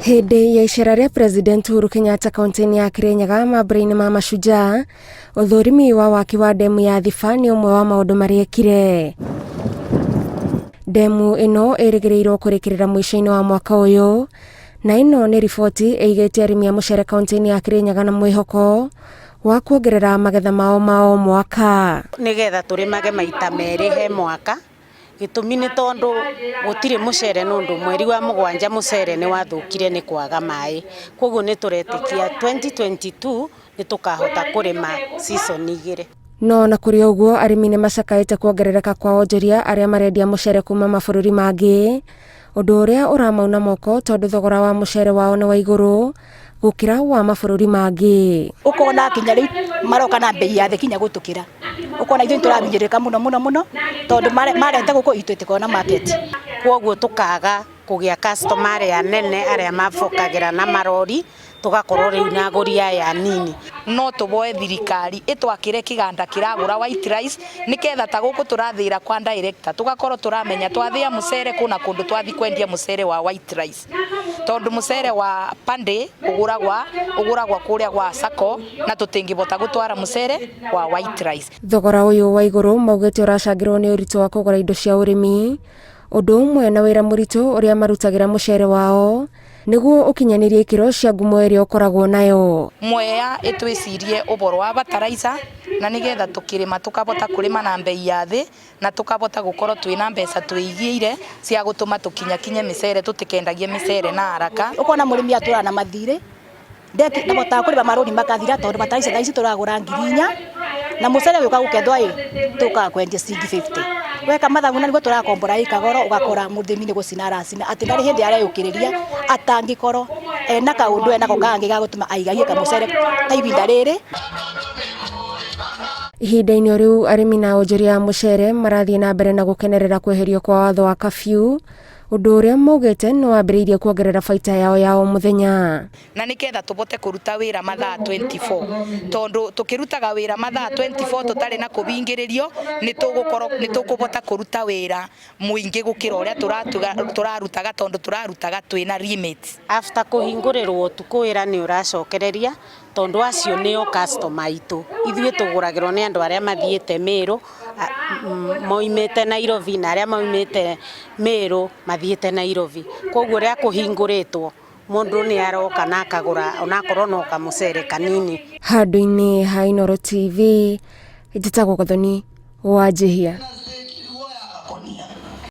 Hĩndĩ ya icera rĩa President Uhuru Kenyatta kaunti-inĩ ya Kirinyaga mambura-inĩ ma Mashujaa, ũthũrimi wa waki wa ndemu ya Thiba nĩ ũmwe wa maũndũ marĩa ekire. Ndemu ĩno ĩrĩgĩrĩirwo kũrĩkĩrĩra mũico-inĩ wa mwaka ũyũ, na ĩno nĩ riboti ĩigĩte arĩmi a mũcere kaunti-inĩ ya Kirinyaga na mwĩhoko wa kuongerera magetha mao ma o mwaka. Nĩgetha tũrĩmage maita merĩ he mwaka. Gĩtũmi nĩ tondũ gũtirĩ mũcere nĩ ũndũ mweri wa mũgwanja mũcere nĩ wathũkire nĩ kwaga maĩ. Kwoguo nĩ tũretĩkia 2022 nĩ tũkahota kũrĩma season igĩrĩ. No ona kũrĩ ũguo, arĩmi nĩ macakaĩte kuongerereka kwa onjoria arĩa marendia mũcere kuma mabũrũri mangĩ, ũndũ ũrĩa ũramauna moko tondũ thogora wa mũcere wao nĩ wa igũrũ gũkĩra wa mabũrũri mangĩ. Ũkona kinya rĩu maroka na mbei ya thĩ kinya gũtũkĩra. Ũkona ithuĩ nĩtũrahinyĩrĩrĩka mũno mũno mũno tondũ marete gũkũ ithuĩ tũtikoragwo na market. Kwoguo tũkaga kũgĩa customer arĩa anene arĩa mabokagĩra na marori, tũgakorwo rĩu na agũri aya anini. No tũboe thirikari ĩtwakĩre kĩganda kĩragũra white rice nĩketha ta gũkũ tũrathĩĩra kwa director tũgakorwo tũramenya twathĩa mũcere kũna kũndũ twathi kwendia mũcere wa white rice. Tondũ mũcere wa pande ũgũragwa ũgũragwa kũrĩa gwa sacco na tũtingĩbota gũtwara mũcere wa white rice. Thogora ũyũ wa igũrũ maugĩte ũracangĩrwo nĩ ũritũ wa kũgũra indo cia ũrĩmi, ũndũ ũmwe na wĩra mũritũ ũrĩa marutagĩra mũcere wao nĩguo ũkinyanĩrie ikĩro cia ngumo ĩrĩa ũkoragwo nayo. Mwea ĩtwĩcirie ũboro wa bataraica na nĩgetha tũkĩrĩma tũkabota kũrĩma na mbei ya thĩ na tũkabota gũkorwo twĩna mbeca twĩigĩire cia gũtũma tũkinyakinye mĩcere tũtikendagie mĩcere na haraka. Ũkona mũrĩmi atũraga na mathirĩ ndahotaga kũrĩha marũni makathira tondũ bataraitha thaa ici tũragũra 4000 na mũcere ũgĩũka gũkethwo ĩ tũkaga kwendia ciringi 50. Weka mathabu na nĩguo tũrakombora ĩka goro ũgakora mũrĩmi nĩ gũcina aracina atĩ ndarĩ hĩndĩ areyũkĩrĩria atangĩkorwo ena kaũndũ enako kangĩ ga gũtũma aigaige kamũcere ta ihinda rĩrĩ. Ihinda-inĩ o rĩu arĩmi na onjoria a mũcere marathiĩ na mbere na gũkenerera kweherio kwa watho wa kabiũ, ũndũ ũrĩa maugĩte nĩ wambĩrĩirie kuongerera baita yao ya o mũthenya. Na nĩketha tũbote kũruta wĩra mathaa 24 tondũ tũkĩrutaga wĩra mathaa 24 tũtarĩ na kũbingĩrĩrio nĩ tũkũbota kũruta wĩra mũingĩ gũkĩra ũrĩa tũrarutaga tondũ tũrarutaga twĩna limit. After kũhingũrĩrwo ũtukũ wĩra nĩ ũracokereria tondũ acio nĩo customer aitũ. Ithuĩ tũgũragĩrwo nĩ andũ arĩa mathiĩte Mĩrũ moimĩte Nairobi na arĩa maumĩte Mĩrũ mathiĩte Nairobi. Koguo ũrĩa kũhingũrĩtwo mũndũ nĩ aroka na akagũra onakorwo no kamũcere kanini. Handũ-inĩ ha Inooro TV, njĩtagwo Gathoni Wanjihia.